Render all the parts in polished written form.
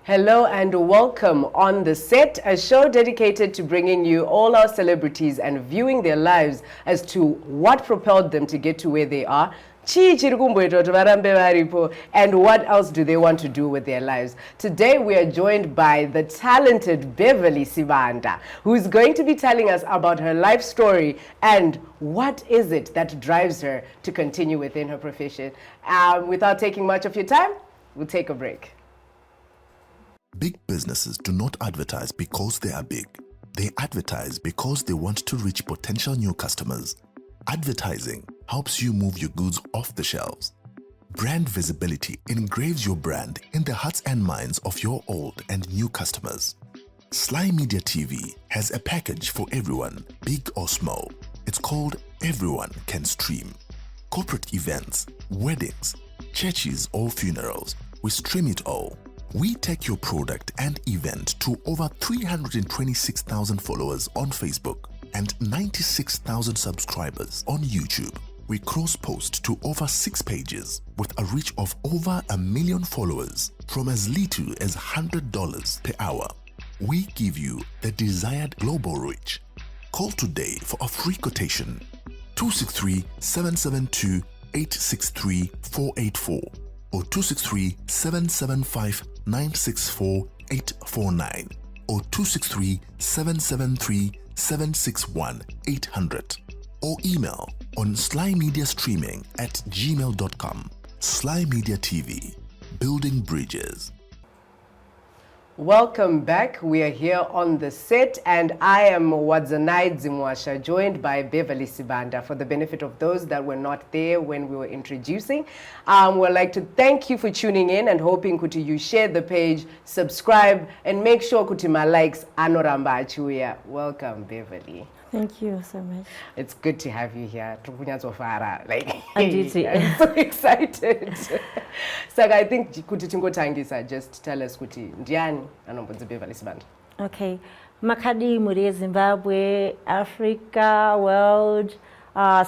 Hello and welcome on The Set, a show dedicated to bringing you all our celebrities and viewing their lives as to what propelled them to get to where they are. Chii chiri kumboita kuti varambe varipo, and what else do they want to do with their lives? Today we are joined by the talented Beverly Sibanda, who's going to be telling us about her life story and what is it that drives her to continue within her profession. Without taking much of your time, we'll take a break. Big businesses do not advertise because they are big. They advertise because they want to reach potential new customers. Advertising helps you move your goods off the shelves. Brand visibility engraves your brand in the hearts and minds of your old and new customers. Sly Media TV has a package for everyone, big or small. It's called Everyone Can Stream. Corporate events, weddings, churches, or funerals, we stream it all. We take your product and event to over 326,000 followers on Facebook and 96,000 subscribers on YouTube. We cross post to over six pages with a reach of over a million followers from as little as $100 per hour. We give you the desired global reach. Call today for a free quotation: 263 772 863 484 or 263 775 964 849 or 263 773 761 800 or email on slymediastreaming@gmail.com. Sly Media TV, building bridges. Welcome back. We are here on The Set, and I am Wadzanai Zimwasha, joined by Beverly Sibanda. For the benefit of those that were not there when we were introducing, we'd like to thank you for tuning in and hoping kuti you share the page, subscribe, and make sure kuti ma likes anoramba achiuya. Welcome, Beverly. Thank you so much. It's good to have you here. Tiri kunyatsofara. Like, Handiti. I'm so excited. Saka I think kuti tingotangisa, just tell us kuti ndiani anombonzi Beverly Sibanda. Okay. Makadii muri yeZimbabwe, Africa, world,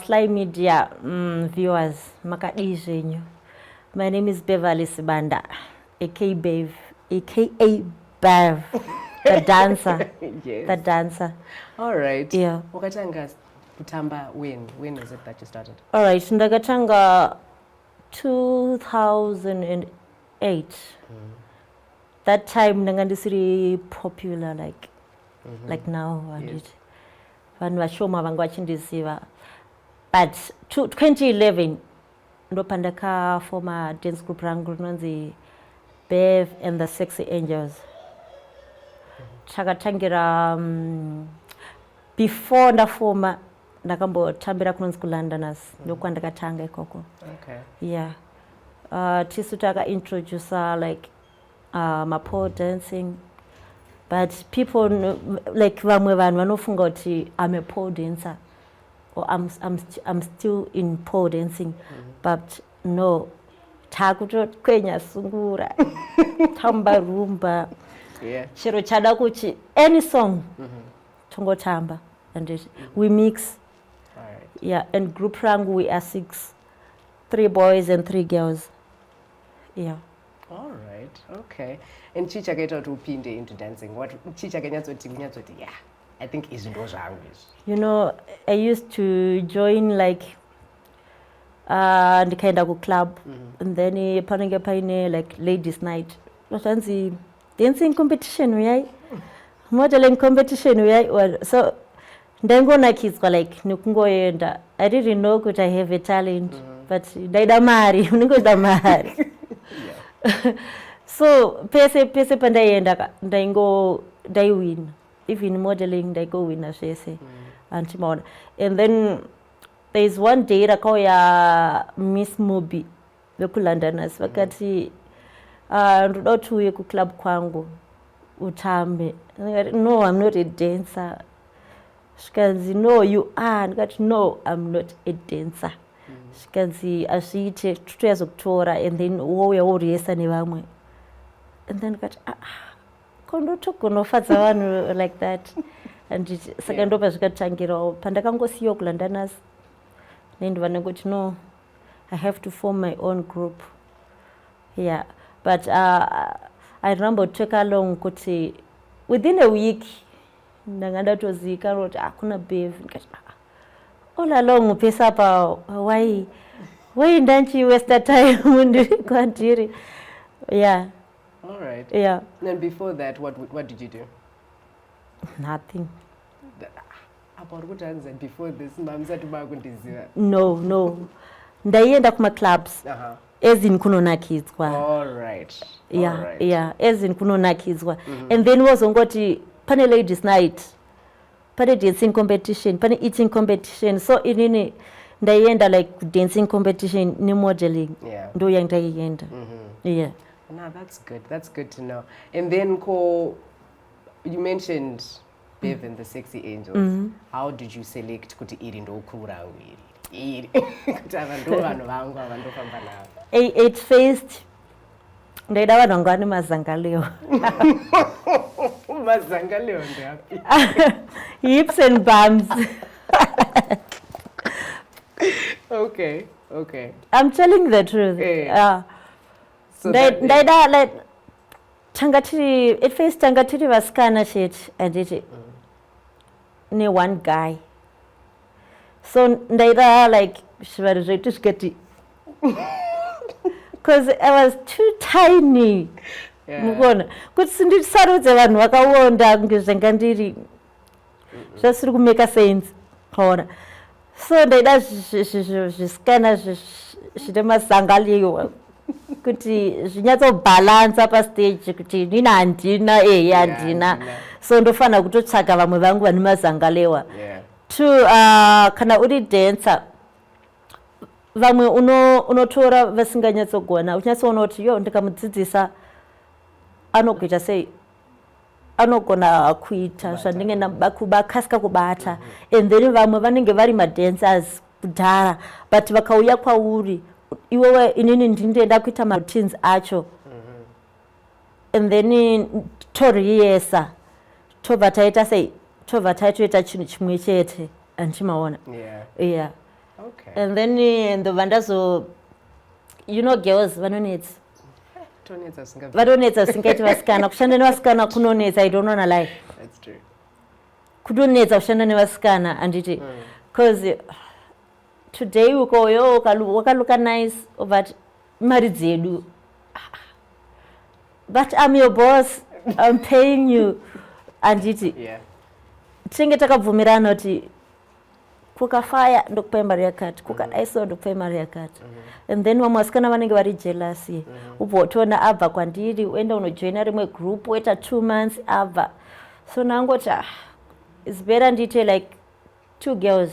Sly Media viewers, makadii zvenyu. My name is Beverly Sibanda, aka Bev, aka Bev, the dancer, the dancer. All right. Yeah. Wakatanga kutamba when? When is it that you started? All right, ndakatanga 2008. That time ndanga ndisiri popular like now, handiti? Vanhu vashoma vanga vachindiziva, but 2011 ndopandakafoma dance group rangu rinonzi Bev and the Sexy Angels. Takatangira before ndafoma ndakambotambira kunonzi kuLondoners, ndokwandakatanga ikoko. Yeah, tisu takaintroducer like mapole dancing, but people like vamwe vanhu vanofunga kuti I'm a pole dancer or I'm still in pole dancing, but no, takutokwenya sungura, tamba rumba, chero chada kuti any song tongotamba and we mix. All right. Yeah, and group rangu we are six, three boys and three girls, yeah. All right. Okay. And chii chakaita kuti upinde into dancing? What chii chakanyatsoti kunyatsoti, yeah, I think izvi ndo zvangu izvi? I used to join like ndikaenda kuclub and then panenge paine like ladies night, zvanzi dancing competition uyai, modeling competition uyai. So ndaingonakidzwa like nekungoenda. I didn't know kuti I have a talent, but ndaida mari, unenge uchida mari. So pese pese pandaienda ka, ndaingo ndaiwina, even modeling ndaingowina zvese, andimaona. And then there is one day rakauya Miss Moby vekuLondoners, vakati, "Ndoda kuti uye kuclub kwangu utambe." Ndikati, "No, I'm not a dancer." Zvikanzi, "No, you are." Ndikati, "No, I'm not a dancer." Zvikanzi, "Hazviite, totoyazokutora and then wouya woriyesa nevamwe." And then ndikati, "Ah, kondotogonofadza vanhu like that." And saka ndopa zvikatangirawo pandakangosiyiwa kuLondoners, nendova nekuti no, I have to form my own group. Yeah, but I remember it took along kuti within a week ndanga ndatozivikanwa kuti hakuna Bev. Ndikati, "Ah, all along pese apa why ndanchiwaster time ndiri kwandiri?" Yeah. All right. Yeah. And before that, what did you do? Nothing. Apa uri kuti hanzi before this mamusati makundiziva? No, ndaienda kumaclubs, as in kunonakidzwa. All right. Yeah. All right. Yeah, as in kunonakidzwa, and then wozongoti pane ladies night, pane dancing competition, pane eating competition. So inini ndaienda like dancing competition nemodeling. Ndo yandaienda, yeah. No, that's good. That's good to know. And then, ko, you mentioned Bev and the Sexy Angels. How did you select kuti iri ndo crew rangu iri? Iri. Kuti ava ndo vanhu vangu, ava ndofamba navo. At first ndaida vanhu vanga vane mazangaleo. Mazangaleo ndeapi? Hips and bums. I'm telling the truth. So Ndaida like tanga tiri, at first tanga tiri vasikana chete, handiti, ne-one guy. So ndaida like zvivanhu zvetu zvikati, because I was too tiny. Mukuona kuti ndisarudze vanhu vakawanda kunge zvanga ndiri zvasiri kumake sense, kaona. So ndaida zvisikana zvine mazangaliwa kuti zvinyatsobhalansa pastage, kuti inini handina, ehe, handina. Handina. So ndofanira kutotsvaga vamwe vangu vane mazangalewa. Two, kana uri dancer, vamwe unotora vasinganyatsogona, uchinyatsoona kuti yo, ndikamudzidzisa anokuita sei, anogona kuita zvandinge kubakasika kubata. And then vamwe vanenge vari madancers kudhara, but vakauya kwauri iwewe, inini ndindoenda kuita maroutines acho and then toriyesa, tobva taita sei, tobva taitoita chinhu chimwe chete, handichimaona. Yeah. And then ndobva ndazo, you know, girls vanonetsa. Tonetsa zvisingabviri. Vanonetsa zvisingaiti vasikana. Kushanda nevasikana kunonetsa, I don't wanna lie. That's true. Kunonetsa kushanda nevasikana, handiti, because today ukoyo wakalooka nice, but mari dzedu, but I'm your boss, I'm paying you, handiti? Tinenge takabvumirana kuti kukafaya ndokupai mari yakati, kukadai so ndokupai mari yakati. And then vamwe vasikana vanenge vari jealousy, ubva utoona abva kwandiri, uenda unojoina rimwe group, woita 2 months abva. So nangoti, ah, it's better ndiite like two girls,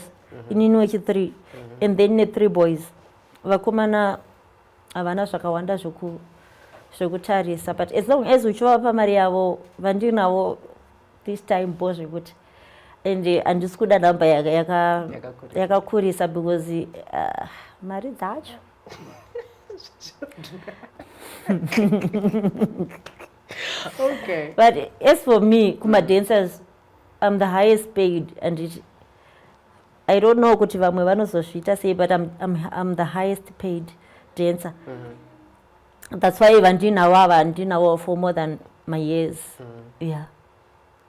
inini wechi3, and then ne3 boys. Vakomana havana zvakawanda zvekutarisa, but as long as uchivapa mari yavo vandinavo this time bo zvekuti, and handisi kuda nhamba Yakakurisa. Yakakurisa, because mari dzacho. But as for me, kumadancers I'm the highest paid, and I don't know kuti vamwe vanozozviita sei, but I'm the highest paid dancer. That's why vandinawo ava, handinawo for more than my years, yeah.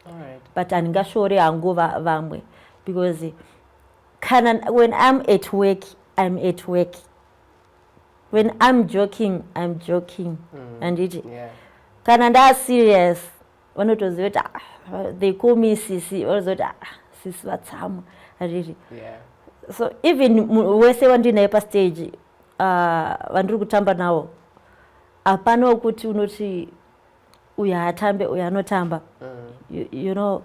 All right. But handingashori hangu vamwe, because kana when I'm at work, I'm at work. When I'm joking, I'm joking, handiti? Yeah. Kana ndaserious, vanotoziva kuti, ah, they call me sisi, vanoziva kuti, ah, sisi vatsamwa, handiti? Yeah. So even wese wandinaye pastage, vandiri kutamba navo, hapana wekuti unoti uyu haatambe, uyu anotamba. You know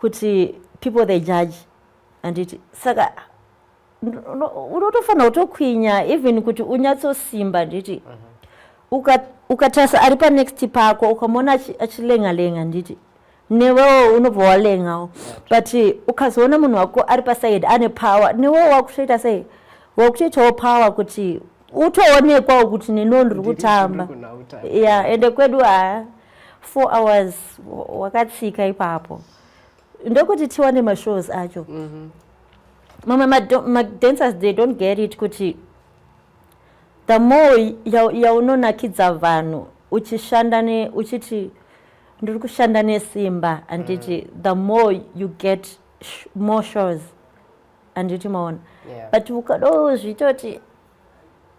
kuti people, they judge, handiti? Saka unotofanira kutokwinya even kuti unyatsosimba, nditi ukatarisa ari panext pako, ukamuona achilenga-lenga, nditi newewo unobva walengawo. But ukazoona munhu wako ari paside ane power, newewo wakutoita sei, wakutoitawo power kuti utoonekwawo kuti neniwo ndiri kutamba. Ndiri kunauta. Yeah, ende kwedu ha, 4 hours wakatsika ipapo, ndokuti tiwane mashows acho. Mamwe madancers, they don't get it kuti the more yaunonakidza vanhu. Uchishanda ne uchiti ndiri kushanda nesimba, handiti? The more you get more shows, handiti maona? But ukadawo zviita kuti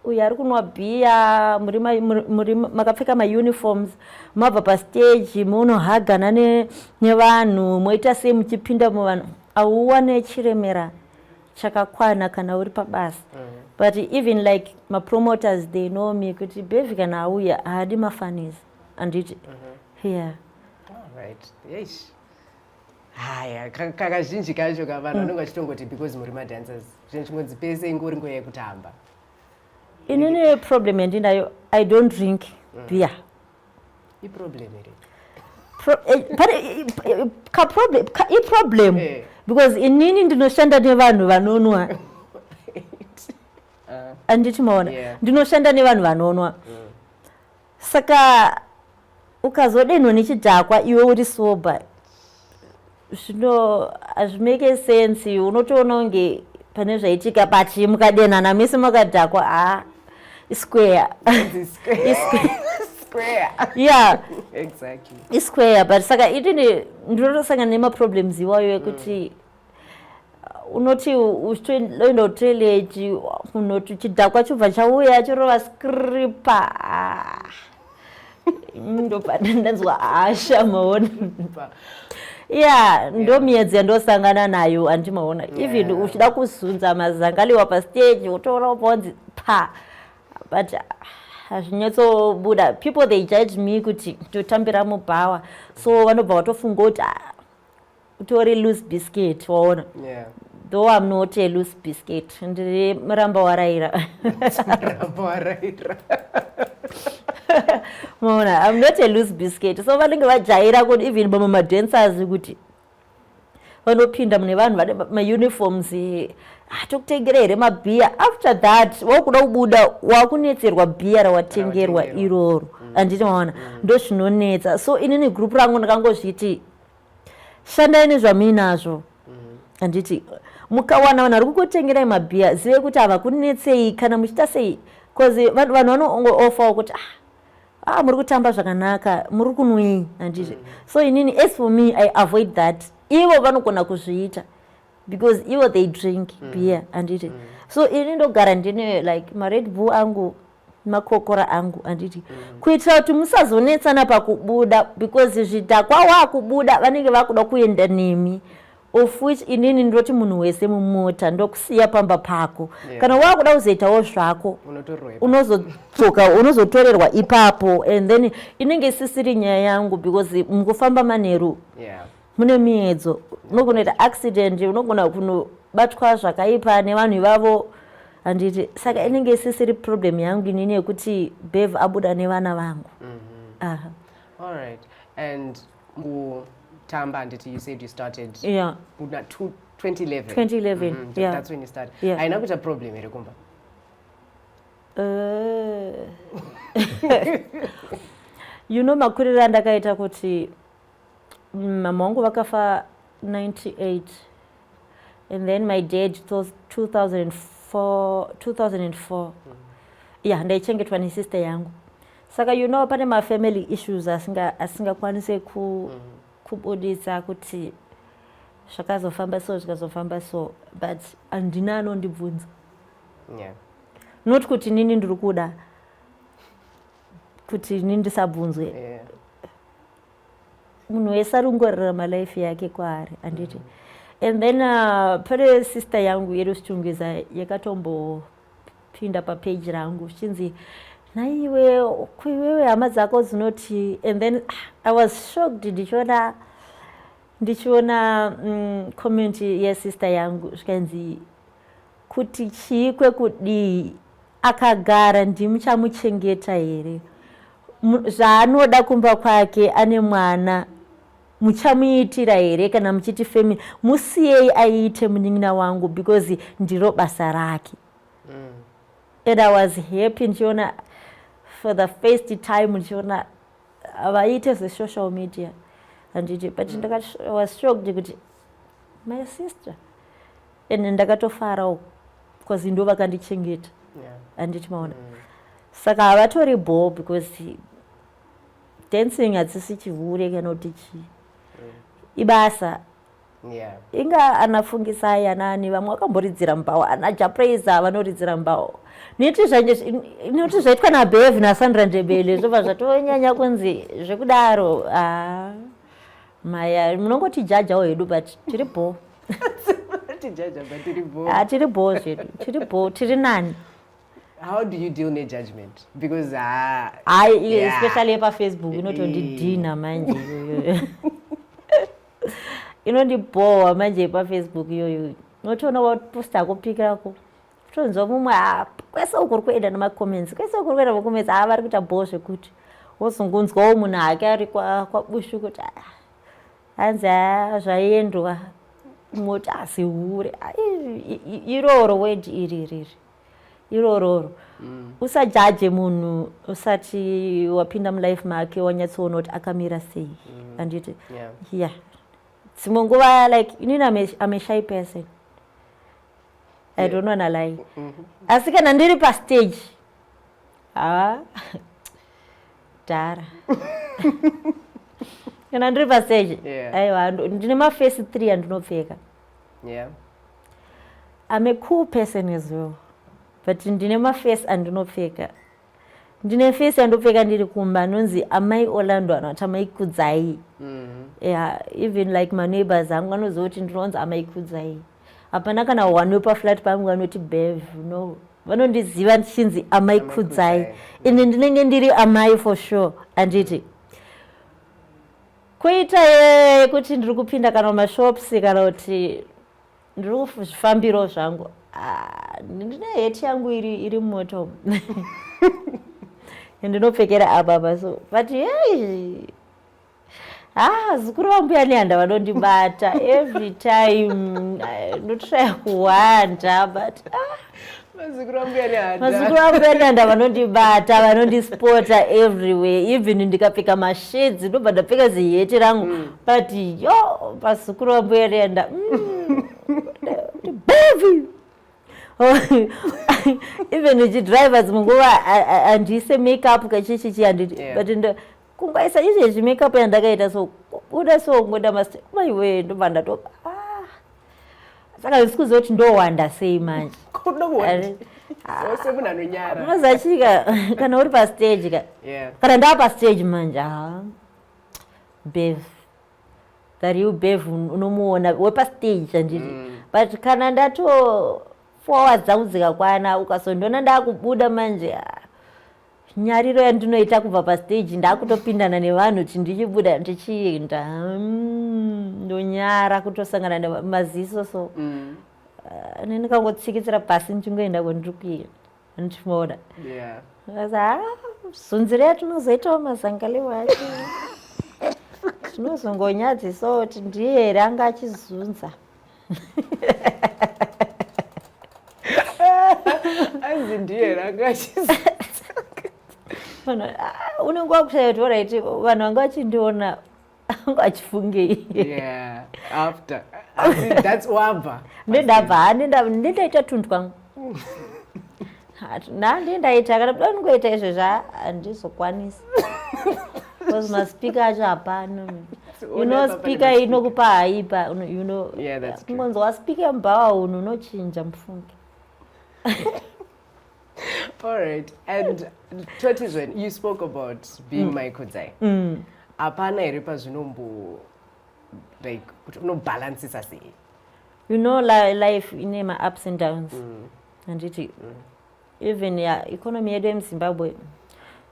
uyu ari kunwa bhiya, muri makapfeka mauniforms, mabva pastage munohagana nevanhu, moita sei, muchipinda muvanhu, hauwane chiremera chakakwana kana uri pabasa. But even like mapromoters, they know me kuti Bev kana auya haadi mafunnies, handiti? Yeah. Alright. Eish. Haya, kakazhinji kacho ka vanhu vanenge vachitongoti because muri madancers, zvinhu chingonzi pese ingori nguva yekutamba. Inini problem yandinayo, I don't drink beer. Iproblem here? Pane kaproblem, iproblem because inini ndinoshanda nevanhu vanonwa, handiti maona? Yeah. Ndinoshanda nevanhu vanonwa, saka ukazodenhwa nechidhakwa iwe uri sober, zvino hazvimake sense. Unotoona kunge pane zvaitika, but mukadenhana mese makadhakwa, ha, isquare. It's square. Square. Yeah. Isquare. But saka inini ndinotosangana nemaproblems iwayo ekuti unoti uchitoenda kutoilet, unoti chidhakwa chobva chauya chorova skripa. Ndobva ndanzwa hasha, maona? Ya, ndo miedzo yandosangana nayo, handiti maona? Even uchida kuzunza mazangaliwa pastage, utoona uponzi pa, but hazvinyatsobuda. People, they judge me kuti totambira mubhawa, so vanobva vatofunga kuti, "Ah, utori loose biscuit," waona? Though I'm not a loose biscuit, ndiri muramba waraira. Ramba waraira. Maona, I'm not a loose biscuit. So vanenge vajaira kuti even mamwe madancers kuti vanopinda mune vanhu vane mauniforms, "Ah, tokutengera here mabhiya?" After that wakuda kubuda, wakunetserwa bhiya rawatengerwa Rawatengerwa. iroro, handiti maona? Ndo zvinonetsa. So inini group rangu ndakangozviti shandai nezvamuinazvo, handiti? Mukawana vanhu vari kukutengerai mabhiya, zivei kuti havakunetsei kana muchiita sei, because vanhu vanongoofawo kuti, "Ah, ah, muri kutamba zvakanaka, muri kunwei?" Handiti? So inini, as for me, I avoid that. Ivo vanogona kuzviita because ivo they drink beer, handiti? So ini ndogara ndine like maRed Bull angu, makokora angu, handiti? Kuitira kuti musazonetsana pakubuda, because zvidhakwa wakubuda vanenge vakuda kuenda nemi, of which inini ndoti munhu wese mumota, ndokusiya pamba pako. Kana wakuda kuzoitawo zvako, Unotorwa. unozodzoka, unozotorerwa ipapo, and then inenge isisiri nyaya yangu, because mukufamba manheru mune miedzo. Unogona kuita accident, unogona kunobatwa zvakaipa nevanhu ivavo, handiti? Saka inenge isisiri problem yangu inini yekuti Bev abuda nevana vangu. Aha. All right. And kutamba, handiti, you said you started Yeah. kuna 2011. 2011. Yeah. That's when you started. Yeah. Haina kuita problem here kumba? You know, makuriro andakaita kuti mama vangu vakafa 98 and then my dad 2004, 2004. Yeah, ndaichengetwa nesister yangu. Saka pane mafamily issues asingakwanise kubuditsa kuti zvakazofamba so, zvikazofamba so, but handina anondibvunza. Not kuti nini ndiri kuda kuti nini ndisabvunzwe. Munhu wese ari kungorarama life yake kwaari, handiti? And then pane sister yangu yeruSichungwiza yakatombopinda papeji rangu zvichinzi, "Naiwe, kuiwewe hama dzako dzinoti?" And then I was shocked ndichiona comment yesister yangu, zvikanzi kuti, "Chii kwekudii? Akagara ndimuchamuchengeta here? Zvaanoda kumba kwake, ane mwana, muchamuitira here? Kana muchiti family, musiyei aiite munin'ina wangu because ndiro basa rake." And I was happy ndichiona for the first time, ndichiona vaite zesocial media, handiti? But I was shocked kuti my sister, and ndakatofarawo because ndo vakandichengeta, handiti maona? Saka havatori bho because Dancing hadzisi chihure kana kuti chii, ibasa. Inga anafungisai, anani vamwe vakamboridzira mubhawa, ana Jah Prayzah vanoridzira mubhawa. Noti zvaitwa naBev naSandra Ndebele zvobva zvatonyanya kunzi zvekudaro. Ah, maya munongotijajawo hedu, but tiri bho. Tijaja, but tiri bho. Ah, tiri bho zvedu, tiri bho, tiri nani. How do you deal nejudgment? Because ah, Hayi, especially yepaFacebook inotondidhina manje iyoyo, inondibhowa manje yepaFacebook iyoyo. Unotoona waposta kupikirako, kutonzwa mumwe, "Ah, kwese uku uri kuenda nemacomments, kwese uku uri kuenda nemacomments, haa, vari kuita bho zvekuti." Wozongonzwawo munhu hake ari kwaBushu kuti, "Ah, hanzi haa, zvaendwa." Moti asi hure iroro, word iri riri irororo. Usajaje munhu usati wapinda mulife make, wanyatsoona kuti akamira sei, handiti? Yeah. Yeah, dzimwe nguva, like inini I'm a shy person, I don't wanna lie. Asi kana ndiri pastage, ha, dhara, kana ndiri pastage, aiwa, ndine maface three andinopfeka. I'm a cool person as well, but ndine maface andinopfeka. Ndine face yandopfeka ndiri kumba, anonzi Amai Orlando, anoti Amai Kudzai. Yeah, even like maneighbors angu anoziva kuti ndinonzi Amai Kudzai. Hapana kana one wepaflat pangu anoti Bev, no. Vanondiziva ndichinzi Amai Amai Kudzai. Kudzai. Ine ndinenge ndiri amai for sure, handiti? Kuita yekuti ndiri kupinda kana mumashops kana kuti ndiri kuzvifambiro zvangu, ah, ndine heti yangu iri mumota umu ndinopfekera apa apa, so but hey, ah, zukuru vambuya Nehanda vanondibata every time. Ndotraya kuwanda, but ah, Mazukuru ambuya Nehanda. Mazukuru vambuya Nehanda vanondibata, vanondispota everywhere. Even ndikapfeka mashades, ndobva ndapfeka ziheti rangu, but yo, vazukuru vambuya Nehanda, Bevi, even ndichidriva dzimwe nguva handiise makeup kachichichi, handiti? But kungoisa izvezvi makeup yandakaita, so kubuda, so ngoda mast maiwe, ndobva ndato, ah. Saka handisi kuziva kuti ndowanda sei manje. Kunokuwanda. So semunhu anonyara. Unozachika kana uri pastage ka, kana ndaa pastage manje, ha, Bev, the real Bev unomuona wepastage, handiti? But kana ndato 4 hours dzangu dzikakwana, ukazondiona ndaakubuda manje, ah, nyariro yandinoita kubva pastage ndaakutopindana nevanhu kuti ndichibuda ndichienda, ndonyara kutosangana nemaziso, so ah, ndikangotsikitsira pasi ndichingoenda kwandiri kuenda, ndichimaona. Saka zunziro yatinozoitawo mazangalewo acho tinozongonyadzisawo kuti ndiye here anga achizunza. Anzi ndiye ranga achizi. Vanhu, ah, unenge wakushaya kuti alright, vanhu vanga vachindiona anga achifungei? Yeah. After. Asi that's wabva. Ndendabva, ndendaita tunhu twangu, ndandendaita kana kuda ndingoita izvezvi, handizokwanisi because maspeaker acho hapano. You know, speaker inokupa haipa, you know. Yeah, that's true. Kungonzwa speaker mubhawa unhu unochinja mufunge. All right. And Totizwen, you spoke about being Mai Kudzai. Hapana here pazvinombo, like kuti unobhalansisa sei? You know, life ine ma-ups and downs, handiti? Even ya economy yedu yemuZimbabwe,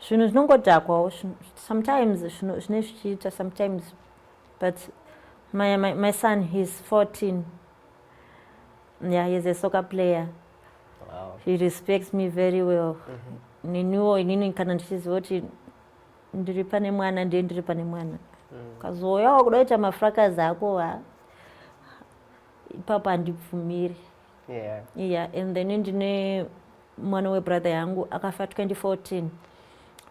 zvinhu zvinongodhakwawo sometimes, zvine zvichiita sometimes. But my son, he's 14. Yeah, he's a soccer player. He respects me very well. Neniwo inini kana ndichiziva kuti ndiri pane mwana, ndiye ndiri pane mwana. Ukazouyawo kuda kuita mafrakazi ako, ha, ipapo handibvumiri. Yeah, and then ndine mwana webrother yangu akafa 2014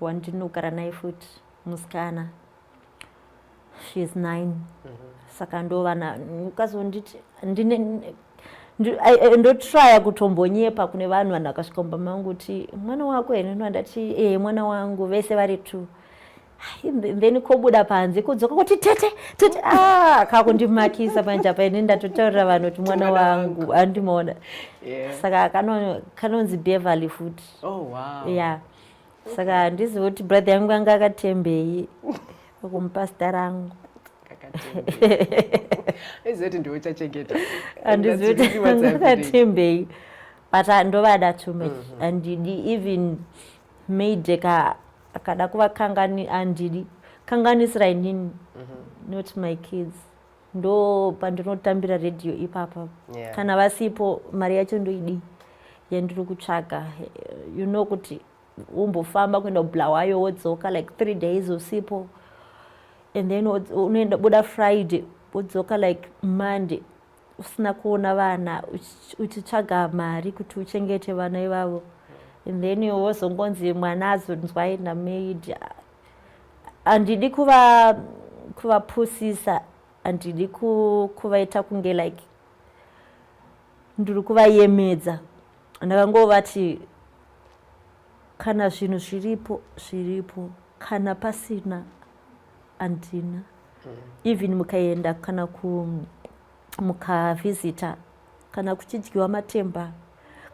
wandinogara naye futi, musikana, she is 9. Saka ndovana ukazonditi ndine ndotraya kutombonyepa kune vanhu. Vanhu vakasvika mumba mangu kuti, "Mwana wako here?" Ndinova ndati, "E, mwana wangu." Vese vari two. Then kobuda panze, kodzoka kuti, "Tete, tete." Ah, kakundimakisa manje apa. Ini ndatotaurira vanhu kuti mwana Mwana wangu, andimaona. Saka kanonzi Beverly futi. Yeah, saka handizivi kuti brother yangu anga akatembei kumupa zita rangu. Aiziva kuti ndiwe uchachengeta. Handizivi That's kuti really what's anga happening. akatembei, but ndovada too much. Handidi even maid ka akada kuvakangani, handidi kanganisira inini, not my kids. Ndo pandinotambira redhiyo ipapa. Kana vasipo, mari yacho ndoidi yandiri kutsvaga? You know kuti umbofamba kuenda kuBulawayo, wodzoka like 3 days usipo, and then unoenda buda Friday, wodzoka like Monday, usina kuona vana, uchitsvaga mari kuti uchengete vana ivavo, and then wozongonzi mwana azonzwai namaid. Handidi kuvapusisa, handidi kuvaita kunge like ndiri kuvayemedza. Ndakangovati kana zvinhu zviripo, zviripo, kana pasina, handina. Even mukaenda kana ku mukavhizita, kana kuchidyiwa matemba,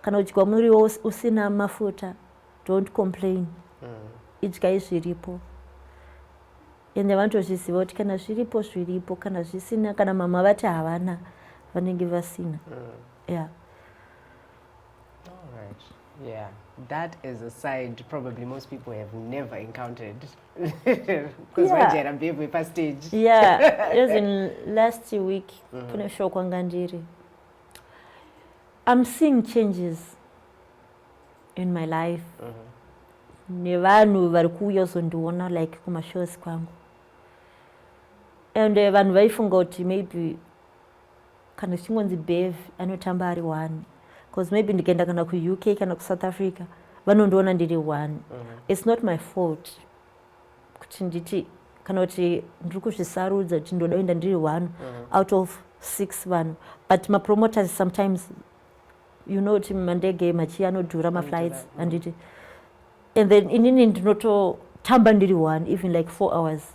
kana kudyiwa muriwo usina mafuta, don't complain. Idyai zviripo. Ende vanotozviziva kuti kana zviripo, zviripo, kana zvisina, kana mama vati havana, vanenge vasina. Yeah. All right. Yeah, that is a side probably most people have never encountered. Because wajaira Bev pastage. Yeah, as in last week kune show kwanga ndiri, I'm seeing changes in my life nevanhu vari kuuya kuzondiona like kumashows kwangu, and vanhu vaifunga kuti maybe kana zvichingonzi Bev anotamba ari one, because maybe ndikaenda kana kuUK kana kuSouth Africa, vanondiona ndiri one. It's not my fault kuti nditi kana kuti ndiri kuzvisarudza kuti ndoda kuenda ndiri one out of six vanhu, but mapromoters sometimes, you know kuti mandege machi anodhura, maflights, handiti? And then inini ndinototamba ndiri one even like 4 hours,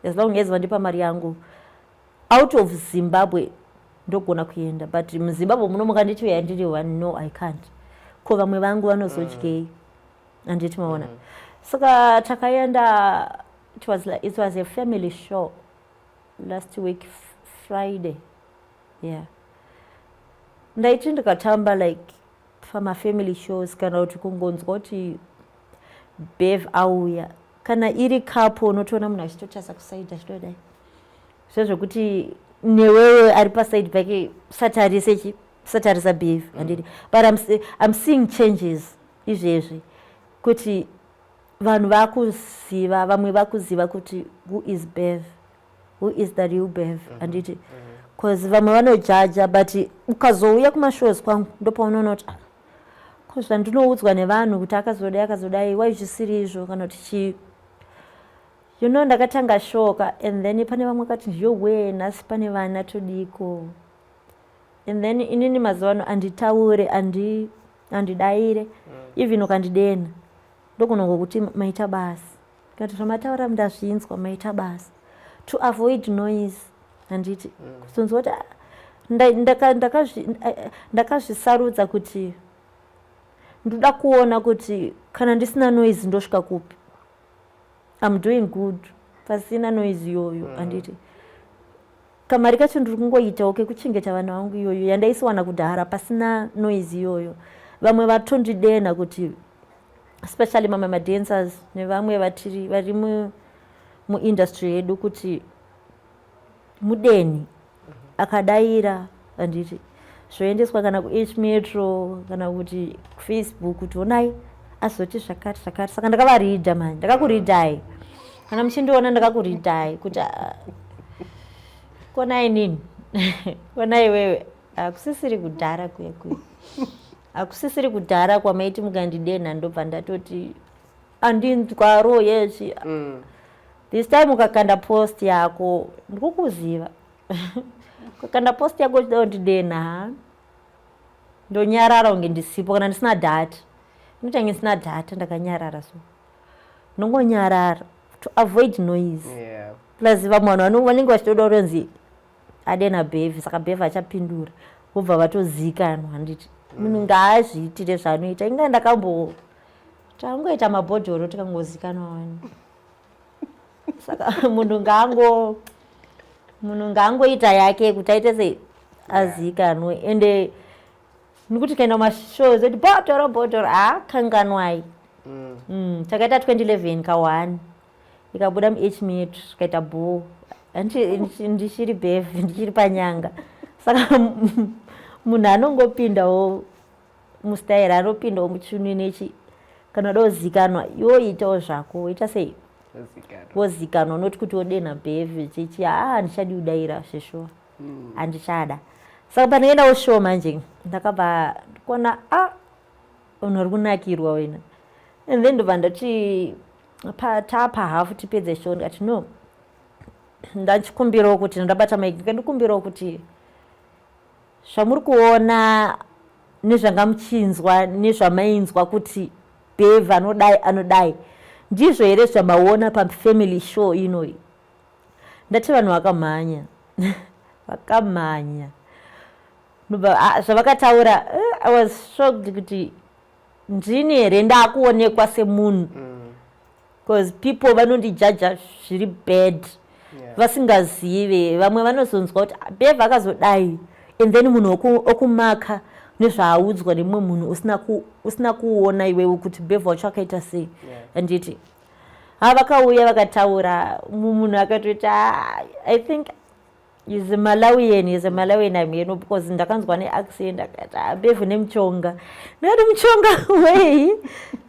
as long as vandipa mari yangu. Out of Zimbabwe ndogona kuenda, but muZimbabwe muno mukanditi uya ndiri one, no, I can't. Ko vamwe vangu vanozodyei? Handiti maona? Saka takaenda, it was a family show last week Friday. Yeah, ndaiti ndikatamba like pamafamily shows, kana kuti kungonzwa kuti Bev auya, kana iri couple, unotoona munhu achitotarisa kuside, achitodai zvezvekuti newewe ari paside pake usatarise chi usatarisa Bev, handiti? But I'm seeing changes izvezvi kuti vanhu vakuziva, vamwe vakuziva kuti who is Bev, who is the real Bev, handiti? Because vamwe vanojaja, but ukazouya kumashows kwangu, ndopaunoona kuti, "Ah, ko zvandinoudzwa nevanhu kuti akazodai, akazodai, wai zvisiri izvo?" Kana kuti chii, ndakatanga shoka, and then pane vamwe kati, "Yowe, nhasi pane vana, todiko?" And then inini mazuva ano handitaure, handidayire. Even ukandidena, ndogona ngokuti, "Maita basa," kati, "Zvamataura ndazvinzwa, maita basa," to avoid noise, handiti? Kuzonzwa kuti, ah, ndakazvisarudza kuti ndoda kuona kuti kana ndisina noise ndosvika kupi. I'm doing good pasina noise iyoyo, handiti? Kamari kacho ndiri kungoitawo kekuchengeta vana vangu, iyoyo yandaisiwana kudhara pasina noise iyoyo. Vamwe vatondidena kuti, especially mamwe madancers nevamwe vatiri vari muindustry yedu, kuti mudeni akadayira, handiti, zvoendeswa kana kuH Metro kana kuti kuFacebook kuti, "Onai, azoti zvakati zvakati." Saka ndakavaridha mani, ndakakuridhai kana muchindiona, ndakakuridhai kuti, ah, konai nini, konai wewe. Hakusisiri kudhara kuya kuya, hakusisiri kudhara kwamaiti mukandidena ndobva ndatoti andinzwaro yechi. This time ukakanda post yako, ndikukuziva, ukakanda post yako uchida kundidena, ha, ndonyarara kunge ndisipo. Kana ndisina data, inotange ndisina data, ndakanyarara, so ndongonyarara. To avoid noise. Plus vamwe vanhu vanenge vachitoda kutonzi adena Bhevhi, saka Bhevhi achapindura, vobva vatozikanwa, handiti? Munhu ngaazviitire zvaanoita. Inga ndakambo tangoita mabhodhoro, tikangozikanwa wani. Saka munhu ngaangoita yake kuti aite sei, azikanwe. Ende nekuti kaenda mumashows eti bhodhoro bhodhoro, haakanganwai. Takaita 2011 ka1 ikabuda muH Metro, tikaita bho. Ndichiri Bhevhi, ndichiri panyanga. Saka munhu anongopindawo mustaira, anopindawo muchinu nechi. Kana uda kuzikanwa, iwo itawo zvako, woita sei, wozikanwa, noti kuti wodenha Bhevhi chichi. Haa, handichadi kudayira zveshuwa, handichada. Saka pandakaendawo show manje, ndakabva ndikuona a vanhu vari kunakirwa wena. And then ndobva ndati tapahafu tipedze show, ndikati, "No, ndachikumbirawo kuti," ndabata mic, ndikandikumbirawo kuti zvamuri kuona nezvanga muchinzwa nezvamainzwa kuti Bev anodai anodai, ndizvo here zvamaona pafamily show inoi? Ndati vanhu vakamhanya, vakamhanya. Zvavakataura, I was shocked kuti ndini here ndakuonekwa semunhu, because people vanondijaja zviri bad vasingazive. Vamwe vanozonzwa kuti Bev akazodai, and then munhu okumaka nezvaaudzwa nemumwe munhu usina kuona iwewe kuti Bev wacho akaita sei, handiti? Ha, vakauya vakataura, munhu akatoti, ah, I think is a Malawian, is a Malawian ameno, because ndakanzwa neaccent. Akati, "Ah, Bevhu nemuchonga." Ndikati, "Muchonga wei?"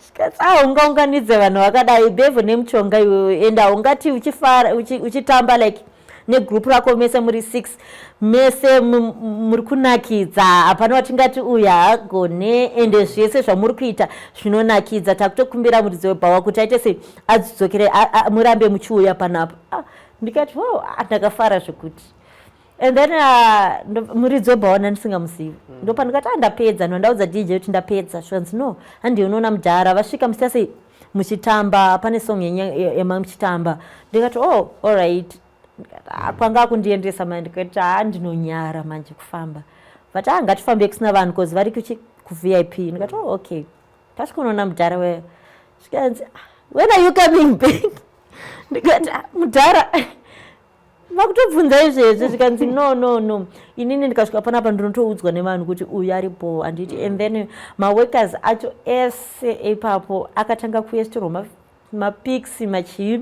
Zvikati, "Ah, ungaunganidze vanhu vakadai, Bevhu nemuchonga iwewe, and haungati uchifara uchitamba like negroup rako mese muri six, mese muri kunakidza, hapana watingati uyu haagone, ende zvese zvamuri kuita zvinonakidza. Takutokumbira muridzi webhawa kuti aite sei, adzidzokere, murambe muchiuya panapa." Ah, ndikati, "Wow." Ah, ndakafara zvekuti. And then muridzi webhawa ndandisingamuzivi. Ndopandikati, "Ah, ndapedza." Ndondaudza DJ kuti ndapedza. Zvikanzi, "No, handi unoona mudhara vasvika musita sei muchitamba, pane song yenyu yema muchitamba." Ndikati, "Oh, alright." Ah, kwanga akundiendesa manje. Ndikati, "Ha, ndinonyara manje kufamba." But, "Ah, ngatifambe kusina vanhu, cause vari kuchi kuVIP." Ndikati, "Oh, okay." Tasvika unoona mudhara weyo, zvikanzi, "Ah, when are you coming back?" Ndikati, "Ah, mudhara, vakutobvunza izvezvi?" Zvikanzi, "No, no, no, inini ndikasvika panapa ndinotoudzwa nevanhu kuti uyu aripo, handiti?" And then maworkers acho ese ipapo akatanga kuestorwa mapics, machii.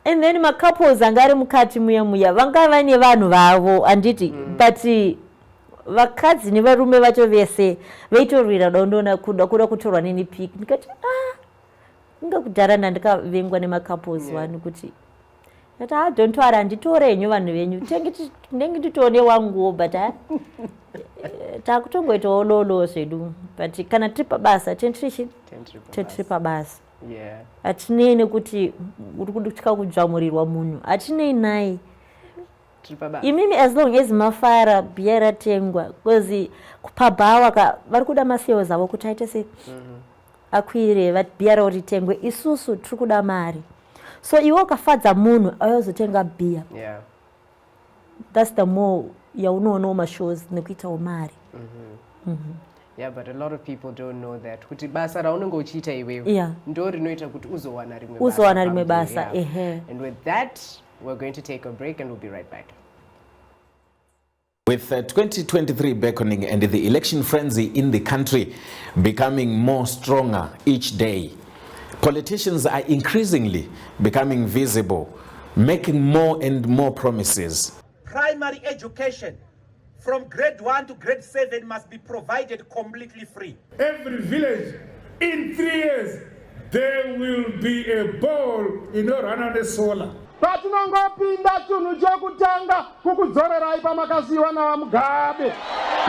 And then macouples anga ari mukati muya muya vanga vane vanhu vavo, handiti? But vakadzi nevarume vacho vese vaitorwira dondoona kuda kutorwa neni pic. Ndikati, "Ah, inga kudhara ndandikavengwa nemacouples." Wani kuti ndati, "Ha, don't worry, handitore henyu vanhu venyu, ndenge nditoone wanguwo, but ha, takutongoitawo lolo zvedu. But kana tiri pabasa, tendirichi tendiri pabasa." Hatinei nekuti uri kutya kudzvamurirwa munhu, hatinei naye. Imimi, as long as mafara, bhiya ratengwa, because pabhawa ka vari kuda masales avo kuti aite sei, akwire, bhiya ravo ritengwe. Isusu tiri kuda mari, so iwe ukafadza munhu auyazotenga bhiya, that's the more yaunoonawo mashows nekuitawo mari. Yeah, but a lot of people don't know that kuti basa raunenge uchiita iwewe ndo rinoita kuti uzowana rimwe. Uzowana rimwe basa, ehe. And with that, we're going to take a break and we'll be right back. With 2023 beckoning and the election frenzy in the country becoming more stronger each day, politicians are increasingly becoming visible, making more and more promises. Primary education from grade 1 to grade 7 must be provided completely free. Every village in 3 years, there will be a borehole inorana nesolar. Patinongopinda, chinhu chekutanga kukudzorerai pamakasiyiwa naVaMugabe.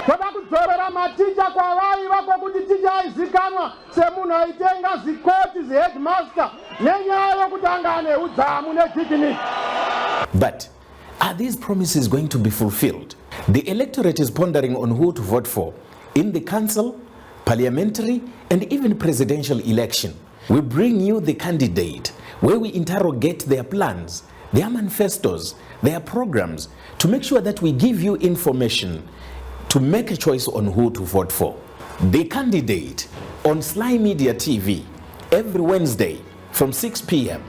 Toda kudzorera maticha kwavaiva, kwokuti ticha aizikanwa semunhu aitenga zikoti, ziheadmaster, nenyaya yokuti anga ane udzamu nedignity. But are these promises going to be fulfilled? The electorate is pondering on who to vote for in the council, parliamentary, and even presidential election. We bring you the candidate where we interrogate their plans, their manifestos, their programs, to make sure that we give you information to make a choice on who to vote for. The Candidate on Slymedia TV every Wednesday from 6 p.m.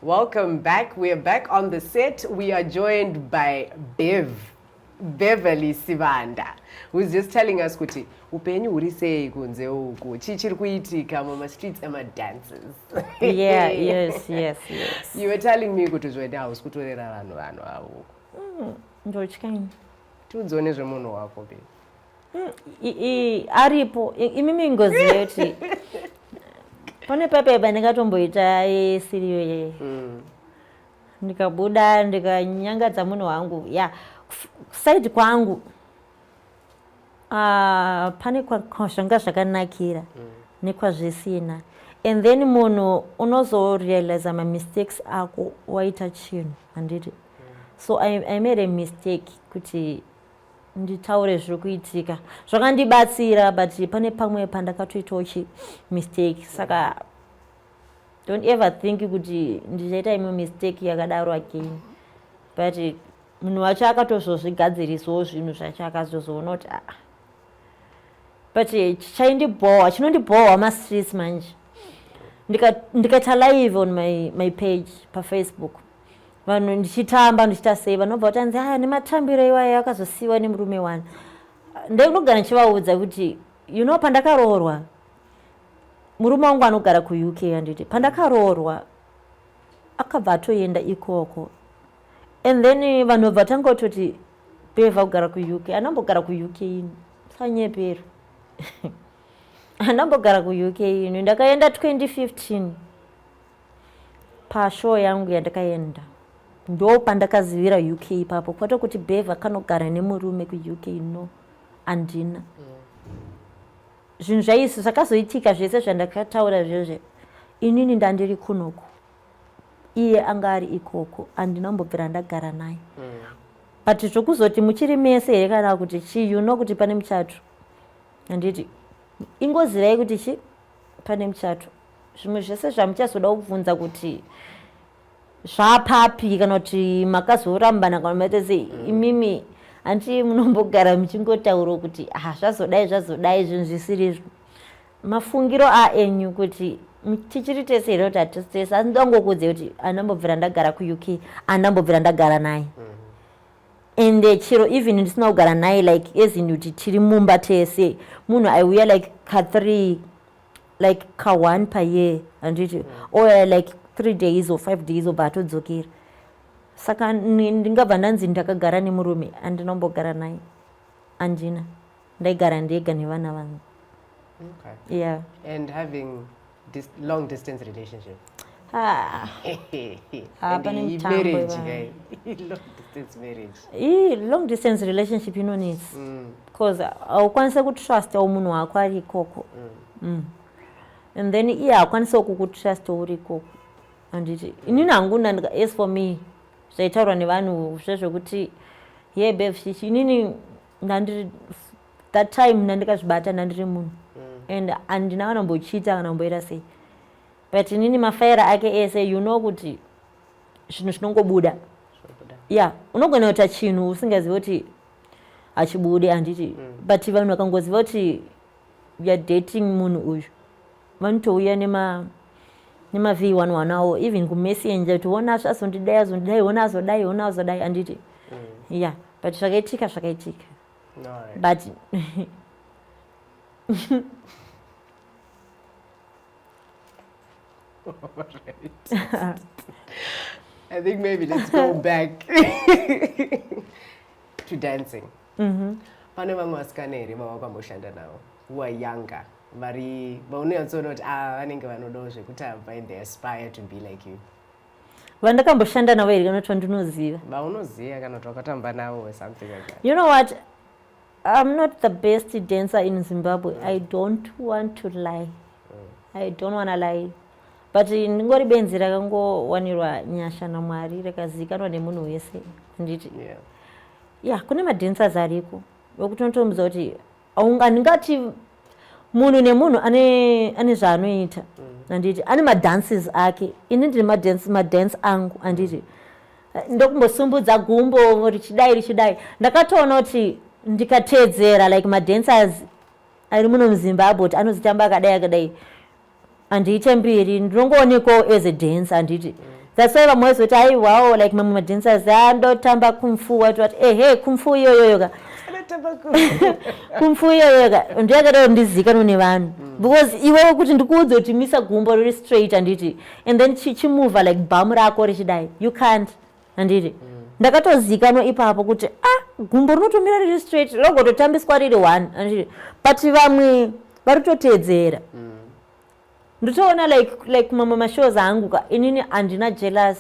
Welcome back. We are back on the set. We are joined by Beverly Sibanda, who's just telling us kuti upenyu huri sei kunze uku, chii chiri kuitika mumastreets emadances. Yeah, yes. You were telling me kuti zvedi hausi kutorera vanhu avo. Ndotyaini. Tiudzewo nezvemunhu wako, babe. Aripo. Imimi ngoziva kuti pane pepepa ndingatomboita isiriyo ye, ndikabuda ndikanyangadza munhu wangu ya side kwangu. Ah, pane zvanga zvakanakira nekwazvisina, and then munhu unozorealiza mamistakes ako waita chinhu, handiti? So I made a mistake kuti nditaure zviri kuitika. Zvakandibatsira, but pane pamwe pandakatoitawo chi mistake. Saka don't ever think kuti ndichaita imwe mistake yakadaro again. But munhu wacho akatozozvigadzirisawo zvinhu zvacho, akazozoona kuti aa. But chaindibhowa, chinondibhowa mastreets manje, ndikaita live on my page paFacebook, vanhu ndichitamba, ndichiita sei, vanobva kuti anzi aya nematambiro iwayo akazosiyiwa nemurume wani. Ndinogara ndichivaudza kuti pandakaroorwa, murume wangu anogara kuUK, handiti? Pandakaroorwa akabva atoenda ikoko, and then vanhu vabva tanga kutoti Beva kugara kuUK. Anambogara kuUK ini? Sanyepero, andambogara kuUK ini? Ndakaenda 2015 pashow yangu yandakaenda, ndo pandakazivira UK ipapo. Kwete kuti Beva kanogara nemurume kuUK, no, handina. Zvinhu zvaisi zvakazoitika zvese zvandakataura zvezve, inini ndandiri kunoku, iye anga ari ikoko, handina kumbobvira ndagara naye. But zvokuzoti muchiri mese here kana kuti chii, you know kuti pane muchato, handiti? Ingozivai kuti chi pane muchato. Zvimwe zvese zvamuchazoda kubvunza kuti zvapapi kana kuti makazorambana kana maita sei, imimi hanti munombogara muchingotaura kuti ah, zvazodai, zvazodai, zvinhu zvisirizvo. Mafungiro aenyu kuti tichiri tese here kuti hatisi tese. Asi ndangokuudze kuti handambobvira ndagara kuUK, handambobvira ndagara naye. Ende chero even ndisina kugara naye, like as in kuti tiri mumba tese, munhu aiuya like ka3, like ka1 payear, handiti? Or like 3 days or 5 days, obva atodzokera. Saka ndingabva ndanzi ndakagara nemurume? Handinombogara naye, handina. Ndaigara ndega nevana vangu. Yeah. And having this long distance relationship. Ah. Ah, And pane mutambo marriage, ivayo. guy. Long distance marriage. Ii, long distance relationship inonetsa because haukwanisi kutrustawo munhu wako ari ikoko. And then iye haakwanisawo kukutrusta uri ikoko, handiti? Inini hangu as for me, zvaitaurwa nevanhu zvezvekuti ye Bev chichi, inini ndandiri that time ndandikazvibata, ndandiri munhu and handina kana kumbochiita kana kumboita sei. But inini mafaira ake ese, you know kuti zvinhu zvinongobuda. Zvobuda. Ya, unogona kuita chinhu usingazivi kuti hachibude, handiti? But vanhu vakangoziva kuti you are dating munhu uyu, vanotouya nema v11 awo, even kumessenger kuti ona azondidai, azondidai, ona azodai, ona azodai, handiti? Yeah, but zvakaitika zvakaitika. Alright. But Alright. I think maybe let's go back to dancing. Pane vamwe vasikana here vavakamboshanda navo who are younger, vari vaunonyatsoona kuti ah, vanenge vanodawo zvekutamba and they aspire to be like you? Vandakamboshanda navo here kana kuti vandinoziva? Vaunoziva kana kuti wakatamba navo or something like that. You know what? I'm not the best dancer in Zimbabwe. I don't want to lie. I don't want to lie. But ndingori benzi rakangowanirwa nyasha naMwari, rakazivikanwa nemunhu wese. Handiti? Yeah. Yeah, kune madancers ariko. Wekuti unotomuudza kuti handingati. Munhu nemunhu ane zvaanoita, handiti? Ane madances ake. Ini ndine madance angu, handiti? Ndokumbosumbudza gumbo richidai richidai. Ndakatoona kuti ndikateedzera like madancers ari muno muZimbabwe kuti anozitamba akadai akadai, handiite mbiri, ndinongoonekwawo as a dancer, handiti? That's why vamwe vaizoti, "Aiwawo," like mamwe madancers andotamba kung fu, wati wati, ehe, kung fu iyoyoyo ka, kung fu iyoyo ka ndiyakada kuti ndizikanwe nevanhu, because iwewe kuti ndikuudze kuti misa gumbo riri straight, handiti, and then chimuvha like bhamu rako richidai, you can't, handiti? Ndakatozikanwa ipapo kuti, ah, gumbo rinotomira riri straight, rogototambiswa riri one, handiti? But vamwe vari kutoteedzera. Ndotoona like mamwe mashows angu ka, inini handina jealous.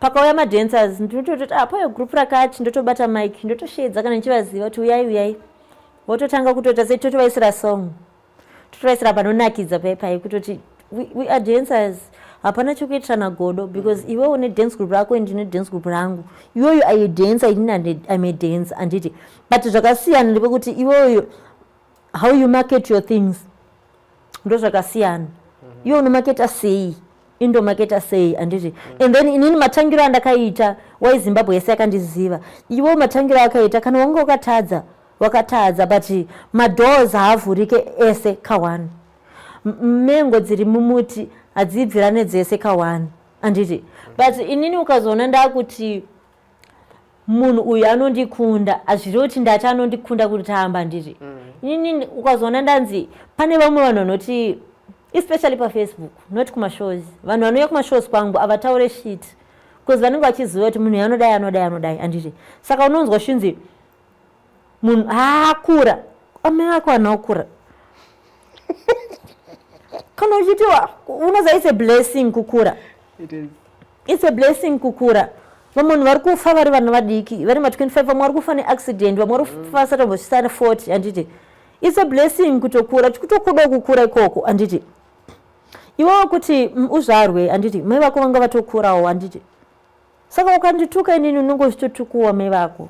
Pakauya madancers, ndinotototi, "Ah, pauya group rakati." Ndotobata mic, ndotoshedza kana ndichivaziva kuti, "Uyai, uyai." Vototanga kutoita sei, totovaisira song, totovaisira panonakidza paipai, kutoti we are dancers, hapana chokuitirana godo, because iwe une dance group rako, ndine dance group rangu. Iweyo ai dancer, inini I'm a dancer, handiti? But zvakasiyana ndepekuti iweyo, how you market your things ndo zvakasiyana. Iwe unomaketa sei, indomaketa sei, handiti? And then inini matangiro andakaita waiZimbabwe yese yakandiziva. Iwe matangiro akaita, kana wanga wakatadza, wakatadza, but madoors haavhurike ese ka1. Mengo dziri mumuti hadzibvirane dzese ka1, handiti? But inini ukazoona ndakuti munhu uyu anondikunda, hazviri kuti ndati anondikunda kutamba, handiti? Inini ukazoona ndanzi pane vamwe vanhu vanoti, especially paFacebook, not kumashows, vanhu vanouya kumashows kwangu havataure shit, because vanenge vachiziva kuti munhu anodai, anodai, anodai, handiti? Saka unonzwa chinzi munhu haakura, amai ako hana kukura. Kana uchiti unoziva, it's a blessing kukura. It is. It's a blessing kukura. Vamwe vanhu vari kufa vari vana vadiki, vari ma25, vamwe vari kufa neaccident, vamwe vari kufa vasati vambosvitsa 40, handiti? It's a blessing kutokura, kutokuda kukura ikoko, handiti? Iwewo kuti uzvarwe, handiti, mai vako vanga vatokurawo, handiti? Saka ukandituka inini, unenge uchitotukuwa mai vako,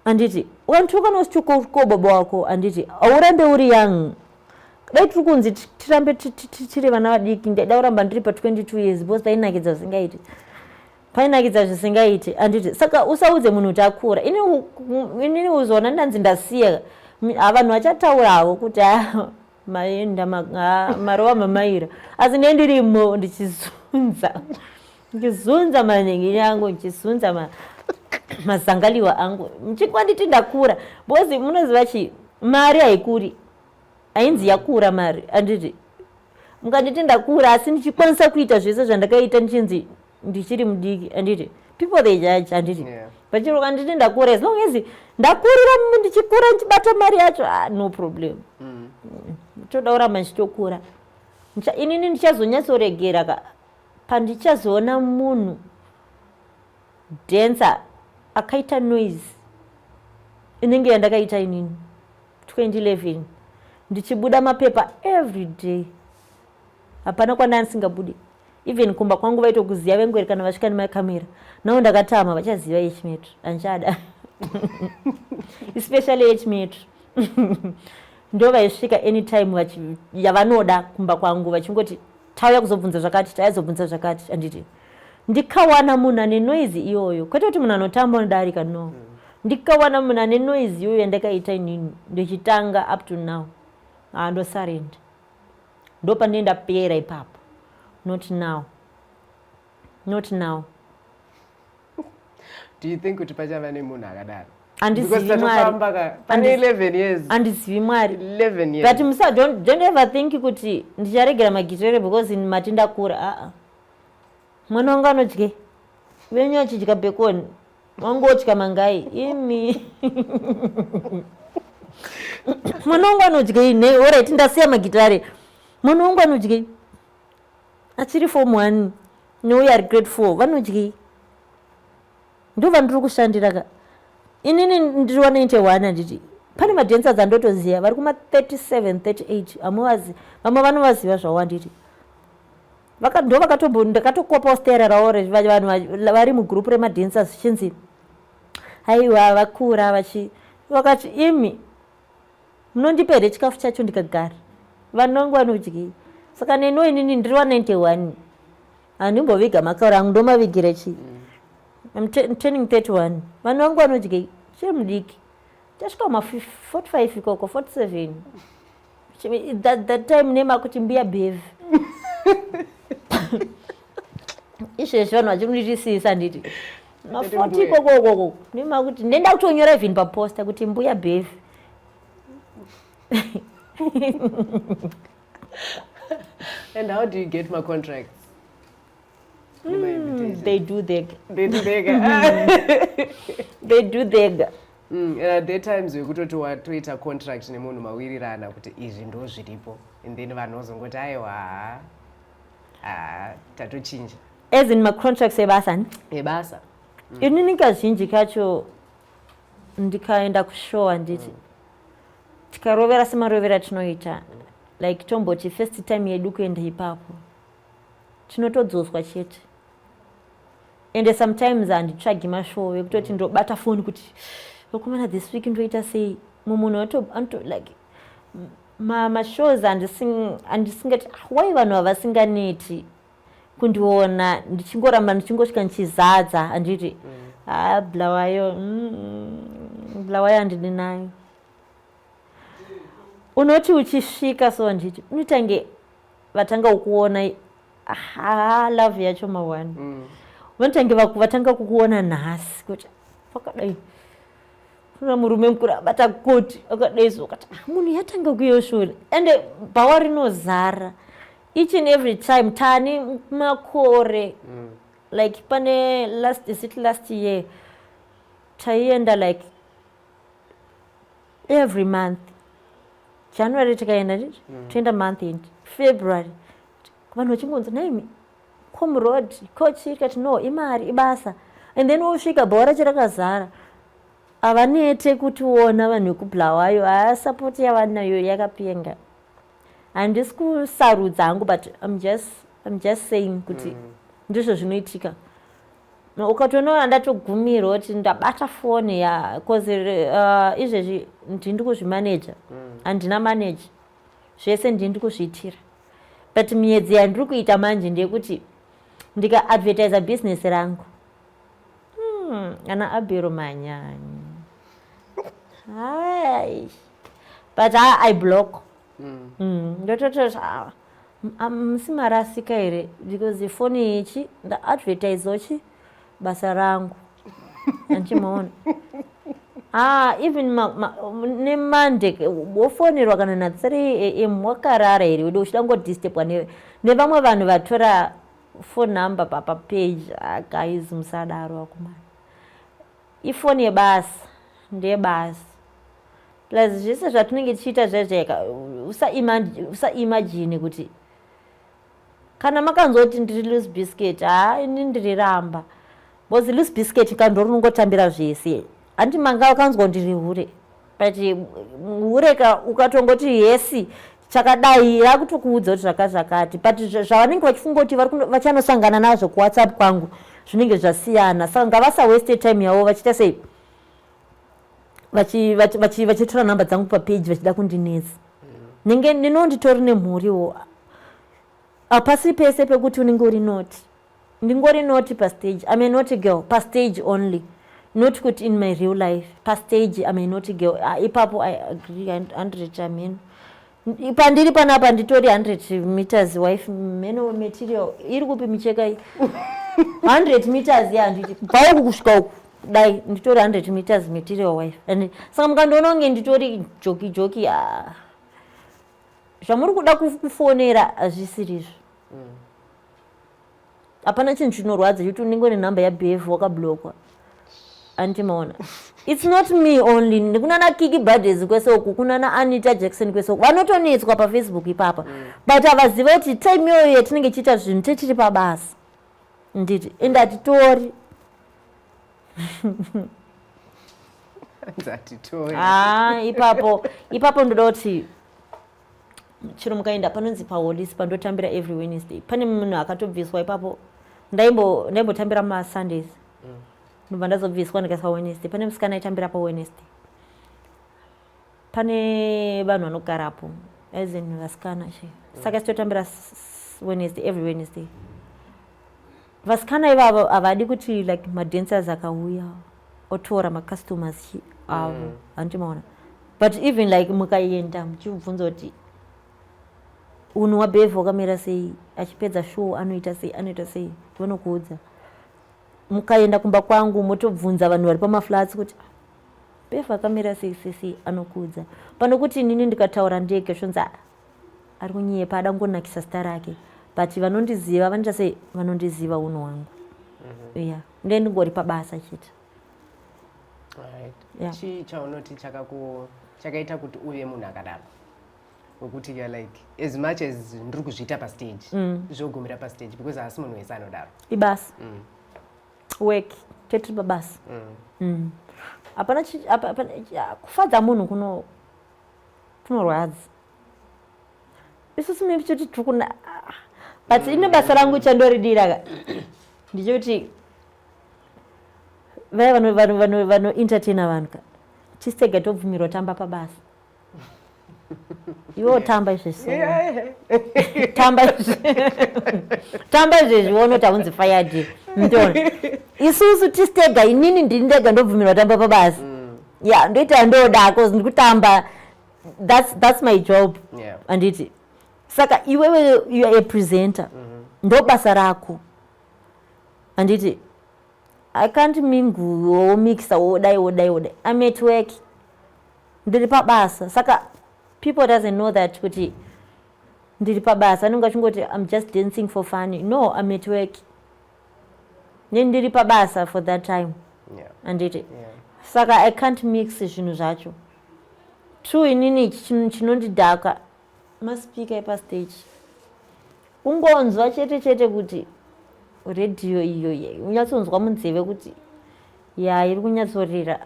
handiti? Ukandituka, unositukuwa baba wako, handiti? Haurambe uri young. Dai tiri kunzi tirambe tiri vana vadiki, ndaida kuramba ndiri pa22 years, because painakidza zvisingaiti, painakidza zvisingaiti, handiti? Saka usaudze munhu kuti akura. Inini uzoona ndanzi ndasiya, vanhu vachataurawo kuti, "Ah, maenda marova mamaira," asi ndiye ndirimo ndichizunza, ndichizunza manhingi yangu, ndichizunza mazangaliwa angu, muchikwanditi ndakura, because munoziva chi mari haikuri, hainzi yakura mari, handiti? Mukanditi ndakura asi ndichikwanisa kuita zvese zvandakaita ndichinzi ndichiri mudiki, handiti? People, they judge, handiti? But chero kanditi ndakura, as long as ndakurira, ndichikura, ndichibata mari yacho, ah, no problem. Toda kuramba ndichitokura. Inini ndichazonyatsoregera ka pandichazoona munhu dancer akaita noise inenge yandakaita inini 2011, ndichibuda mapepa every day. Hapana kwandanga ndisingabudi. Even kumba kwangu vaitokuziva vengweri kana vasvika nemakamera. Nao ndakatama, vachaziva H-Metro handichada, especially H-Metro ndo vaisvika anytime yavanoda kumba kwangu, vachingoti, "Tauya kuzobvunza zvakati, taizobvunza zvakati," handiti? Ndikawana munhu ane noise iyoyo, kwete kuti munhu anotamba unodarika, no. Ndikawana munhu ane noise iyoyo yandakaita inini ndichitanga up to now, handosarenda, ndo pandinenge ndapera ipapo. Not now, not now. Do you think kuti pachava nemunhu akadaro? Handizivi. Because Mwari. tatofamba ka pane 11 years. Handizivi Mwari. 11 years. But musa don't ever think kuti ndicharegera magitere because mati ndakura. Aa, mwana wangu anodye venyu achidya bacon, wangotya mangai imi. Mwana wangu anodyei nei? Alright, ndasiya magitare, mwana wangu anodyei achiri form one neuyo ari grade 4? Vanodyei? Ndo vandiri kushandira ka. Inini ndiri wa91, handiti? Pane madancers andotoziva vari kuma37, 38, hamuvazi, vamwe vanovaziva zvavo, handiti? Ndo vakatombo ndakatokopawo stera ravo, vanhu vari mugurupu remadancers, zvichinzi, "Aiwa, vakura." Vachi vakati, "Imi, Munondipa here chikafu chacho ndikagara? Vanhu vangu vanodyei? Saka neniwo inini ndiri wa 91, handimboviga makaro angu, ndomavigira chii? I'm turning 31. Vanhu vangu vanodyei? Chiri mudiki, chasvika ma 45 ikoko, 47. That time nemakuti Mbuya Bev. Izvezvi vanhu vachimundisisa, nditi ma40 ikokokoko, nemakuti ndenda kutonyora even paposter kuti Mbuya Bev. And how do you get my contracts? They do thega. They do thega. They do thega. There are times wekutoti watoita contract nemunhu, mawirirana kuti izvi ndo zviripo, and then vanhu vozongoti, "Aiwa, ha, tatochinja." As in macontracts ebasa ni? Ebasa. Inini kazhinji kacho ndikaenda kushow, handiti, tikarovera semarovera tinoita, like tomboti first time yedu kuenda ipapo, tinotodzoswa chete. Ende sometimes handitsvagi mashow, ekutoti ndobata foni kuti, "Vakomana, this week ndoita sei?" Mumwe munhu like mashows handisingati wai vanhu havasinganeti kundiona ndichingoramba ndichingosvika ndichizadza, handiti? Ha, Bulawayo, Bulawayo handidi nayo. Unoti uchisvika so, handiti, unotange vatanga kukuona, ha, love yacho mawani. Vanotange vatanga kukuona nhasi kuti pakadai kuna murume mukuru abata koti akadai so, ukati, "Ah, munhu yatanga kuyoshora." Ende bhawa rinozara each and every time. Tani makore, like pane last, is it last year, taienda like every month. January tikaenda, nditi toenda month end, February vanhu vachingonzi, "Naimi comrade coach," tikati, "No, imari, ibasa." And then wosvika bhawa racho rakazara, havanete kutiona vanhu vekuBulawayo. Haa, support yavanayo yakapenga. Handisi kusarudza hangu, but I'm just saying kuti ndizvo zvinoitika. Ukatoona ndatogumirwa kuti ndabata foni ya, cause izvezvi ndindi kuzvimaneja, handina manager, zvese ndindi kuzviitira. But miedzi yandiri kuita manje ndeyekuti ndikaadvertisa business rangu, ana abhero manyanya hai, but I block. Ndototi, "Ah, musi marasika here?" Because foni ichi ndaadvertisewo chi basa rangu, andichimaona. Ah, even neMonday wofonerwa kana na3 am, wakarara here wede uchida ngodisturbwa nevamwe vanhu vatora phone number papapage? Ah, guys, musadaro vakomana. Ifoni yebasa ndeyebasa, plus zvese zvatinenge tichiita zvaizvaika, usaimagine kuti kana makanzwa kuti ndiri loose biscuit. Ha, ini ndiri ramba, because loose biscuit kando rinongotambira zvese. Handi manga wakanzwa ndiri hure, but hure ka ukatongoti yesi chakadai, rakutokuudza kuti zvaka zvakati. But zvavanenge vachifunga kuti vachanosangana nazvo kuWhatsApp kwangu zvinenge zvasiyana. Saka ngavasawaste time yavo vachiita sei, vachitora nhamba dzangu papage vachida kundinetsa. Nenge ndinonditori nemhuriwo. Hapasi pese pekuti unenge uri naughty. Ndingori naughty pastage. I'm a naughty girl pastage only, not kuti in my real life. Pastage I'm a naughty girl. Ah, ipapo I agree 100. Amen. Pandiri panapa nditori 100 meters wife meno material. Iri kupi micheka iyi? 100 meters ya, handiti, kubva uku kusvika uku dai nditori 100 meters material wife. And saka mukandiona kunge nditori joki joki, ah, zvamuri kuda kufonera hazvisirizvo. Hapana chinhu chinorwadza chekuti unenge une nhamba yaBev wakablockwa, andimaona. It's not me only, kunana Kiki Badass kwese uku, kunana Anita Jackson kwese uku, vanotonetswa paFacebook ipapa. But havaziva kuti time iyoyo yatinenge tichiita zvinhu tetiri pabasa, nditi, ende hatitori. Dzatitori. Ah, ipapo ipapo ndoda kuti chero mukaenda panonzi paholisi pandotambira every Wednesday, pane munhu akatobviswa ipapo. Ndaimbotambira maSundays, ndobva ndazobviswa ndikaiswa Wednesday. Pane musikana aitambira paWednesday. Pane vanhu vanogarapo, as in vasikana che. Saka sitotambira Wednesday, every Wednesday. Vasikana ivavo havadi kuti like madancers akauya otora macustomers avo. Handiti maona? But even like mukaenda muchibvunza kuti unhu waBev wakamira sei, achipedza show anoita sei, anoita sei, vanokuudza. Mukaenda kumba kwangu, motobvunza vanhu vari pamaflats kuti Bev akamira sei sei sei, anokuudza. Pano kuti inini ndikataura ndege, zvonzi, "Ah, ari kunyepa, ada kungonakisa zita rake." But vanondiziva vanoita sei, vanondiziva unhu hwangu. Yeah, nde ndingori pabasa chete. Alright. Chii chaunoti chakaita kuti uve munhu akadaro, wekuti you're like, as much as ndiri kuzviita pastage, zvogumira pastage, because haasi munhu wese anodaro? Ibasa, work, tetiri pabasa. Hapana kufadza munhu kunorwadza. Isusu maybe choti tiri kuna, but ine basa rangu chandoridira ka, ndichoti vaya vanoentertaina vanhu ka, tisitega tobvumirwa tamba pabasa. Iwe tamba izvezvi, tamba izvi, tamba izvezvi, uone kuti haunzi fired. Ndona isusu tisitega, inini ndini ndega ndobvumirwa tamba pabasa. Ya, ndoita ndoda cause ndikutamba, that's my job. Handiti? Saka iwewe you are a presenter, ndo basa rako, handiti? I can't mingle, womixa, wodai wodai wodai. I'm at work, ndiri pabasa. Saka people doesn't know that kuti ndiri pabasa. Anenge achingoti I'm just dancing for fun. No, I'm at work, nendiri pabasa for that time. Handiti? Yeah. Saka I can't mix zvinhu zvacho. True, inini chinhu chinondidhaka maspeaker epastage. Kungonzwa chete chete kuti redhiyo iyo unyatsonzwa munzeve kuti ya iri kunyatsorira,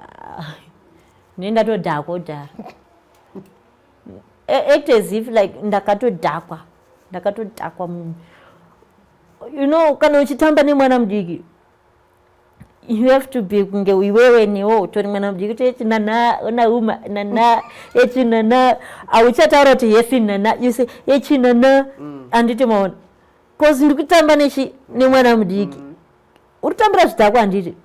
nendatodhakwa kudhara. Act as if like ndakatodhakwa, ndakatodhakwa. Kana uchitamba nemwana mudiki, you have to be kunge iwewe newo utori mwana mudiki, kuti echi nana onauma nana echi nana. Hauchataura kuti yesi nana, you say echi nana. Handiti maona? Cause ndikutamba nechi nemwana mudiki. Uri kutambira zvidhakwa, handiti?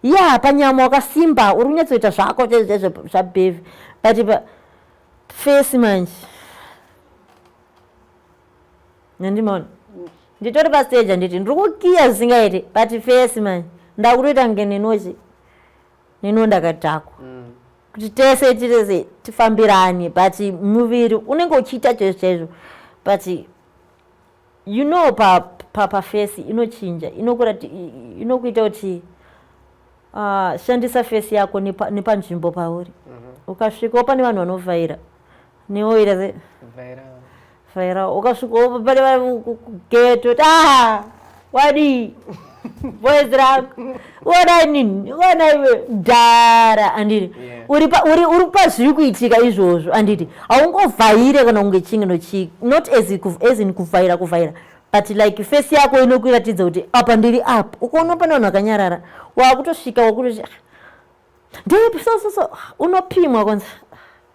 Ya, panyama wakasimba, uri kunyatsoita zvako chaizvo zvaBev, but paface manje, handimaona? Nditori pastage, handiti? Ndiri kukiya zvisingaiti, but face manje ndakutoita kunge nenochi neno ndakadhakwa, kuti tese titese tifambirane. But muviri unenge uchiita chaizvo chaizvo, but paface inochinja, inokuita kuti shandisa face yako nepanzvimbo pauri. Ukasvikawo pane vanhu vanovhaira, newoita se Vhaira. Vhaira. Ukasvikawo pane vanhu kugeto, ah, wadii boys rangu, ona inini, ona iwe dhara, handiti? Uri pazviri kuitika izvozvo, handiti? Haungovhaire kana kunge chinge nochii, not as in kuvhaira kuvhaira, but like face yako inokuratidza kuti apa ndiri apa. Ukaona pane vanhu vakanyarara, wakutosvika wakutoti ndeipi, so so so, unopimwa kwanza,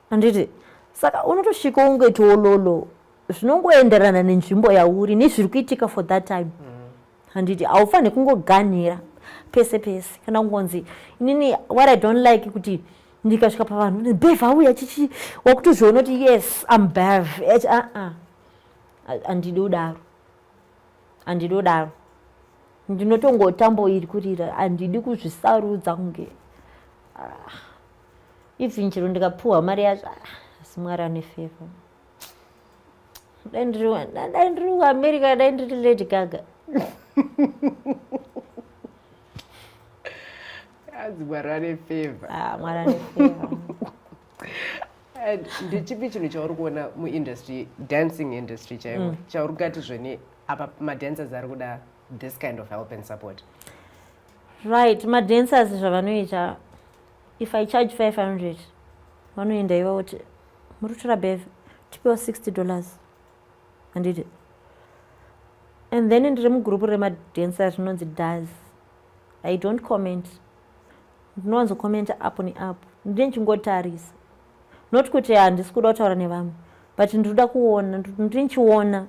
handiti? Saka unotosvika ungoitawo lolo, zvinongoenderana nenzvimbo yauri nezviri kuitika for that time, handiti? Haufaniri kungoganhira pese pese kana kungonzi. Inini what I don't like kuti ndikasvika pavanhu, Bev auya, chichi, wakutozviona kuti yes, I'm Bev. Aa, handidi kudaro, handidi kudaro. Ndinotongotambo iri kurira, handidi kuzvisarudza kunge, ah, even chero ndikapuhwa mari yacho. Ah, asi Mwari ane favor. Dai ndiri kuAmerica, dai ndiri Lady Gaga. Anzi Mwari ane favor. Ah, Mwari ane favor. And ndechipi chinhu chauri kuona muindustry, dancing industry chaivo, chauri kungati zvoni apa madancers ari kuda this kind of help and support? Right, madancers zvavanoita, if I charge 500, vanoenda iva kuti muri kutora Bev, tipewa $60, handiti? And then ndiri mugurupu remadancers rinonzi DAS. I don't comment, ndinowanzokomenta apo neapo, ndine chingotarisa. Not kuti handisi kuda kutaura nevamwe, but ndinoda kuona, ndinchiona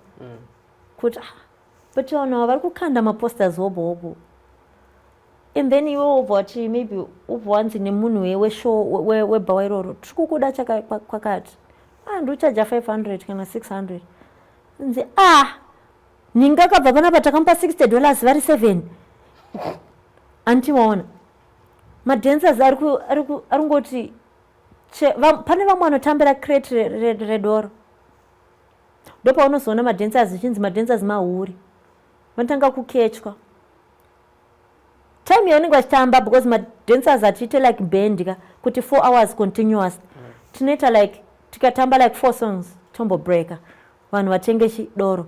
kuti, ah, but vanhu ava vari kukanda maposters hobo hobo. And then iwe wobva wati, maybe ubva wanzi nemunhu weshow, webhawa iroro, "Tiri kukuda kwakati." Ah, ndikuchaja 500 kana 600. Nzi, "Ah, ningakabva panapa, takamupa $60 vari 7." Antimaona madancers ari kungoti pane vamwe vanotambira crate redoro. Ndopaunozoona madancers zvichinzi madancers mahuri, vanotanga kukechwa time yavanenge vachitamba, because madancers hatiite like band ka, kuti 4 hours continuous. Tinoita like tikatamba like four songs, tombobreaka, vanhu vatenge chidoro,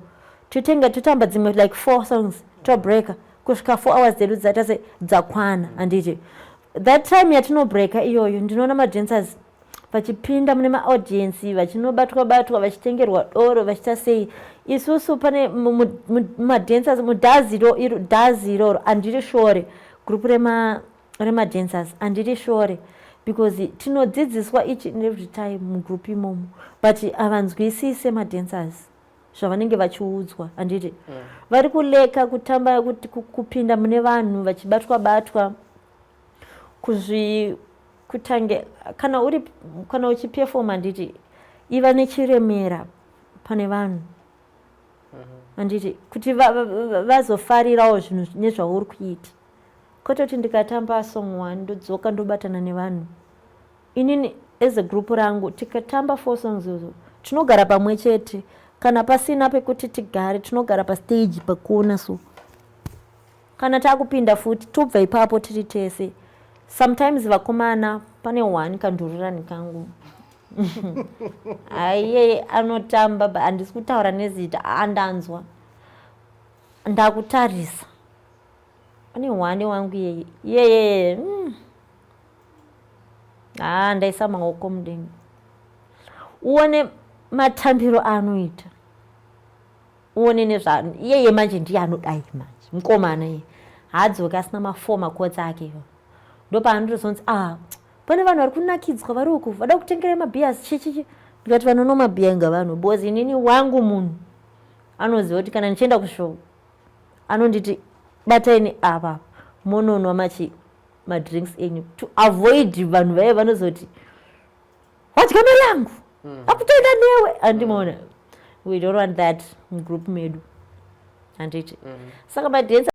totenge totamba dzimwe like four songs, tobreaka kusvika 4 hours dzedu dzaita se dzakwana. Handiti that time yatinobreaka iyoyo, ndinoona madancers vachipinda mune maaudience, vachinobatwa batwa, vachitengerwa doro, vachiita sei. Isusu pane madancers mudhazi dhazi iroro, handiri shore group remadancers, handiri shore, because tinodzidziswa each and every time mugroup imomo, but havanzwisise madancers zvavanenge vachiudzwa, handiti? Vari kuleka kutamba, kupinda mune vanhu vachibatwa batwa, kuzvi kutange kana uri, kana uchiperforma, handiti, iva nechiremera pane vanhu, handiti, kuti vazofarirawo zvinhu nezvauri kuita, kwete kuti ndikatamba song one, ndodzoka ndobatana nevanhu. Inini as a group rangu, tikatamba four songs izo, tinogara pamwe chete. Kana pasina pekuti tigare, tinogara pastage pakona. So kana taakupinda futi, tobva ipapo tiri tese. Sometimes vakomana, pane one kandururani kangu, aiye anotamba, but handisi kutaura nezita. Andanzwa ndakutarisa, pane one wangu iyeye iyeye. Ha, ndaisa maoko mudenga, uone matambiro aanoita, uone nezva iyeye. Manje ndiye anodai manje mukomana iye haadzoki asina mafour makotsi ake iwo. Ndopaanotozonzi, "Ah, pane vanhu vari kunakidzwa vari uku, vada kutengera mabhias chichichi." Ndikati, "Vanonwa mabhiya ngavanhu, because inini wangu munhu anoziva kuti kana ndichienda kushow, anonditi, 'Bataini apa, mononwa machi madrinks enyu,' to avoid vanhu vaive vanozoti, 'Wadya mari yangu, akutoenda newe.'" Andimaona, we don't want that mugroup medu, handiti? Saka madhensa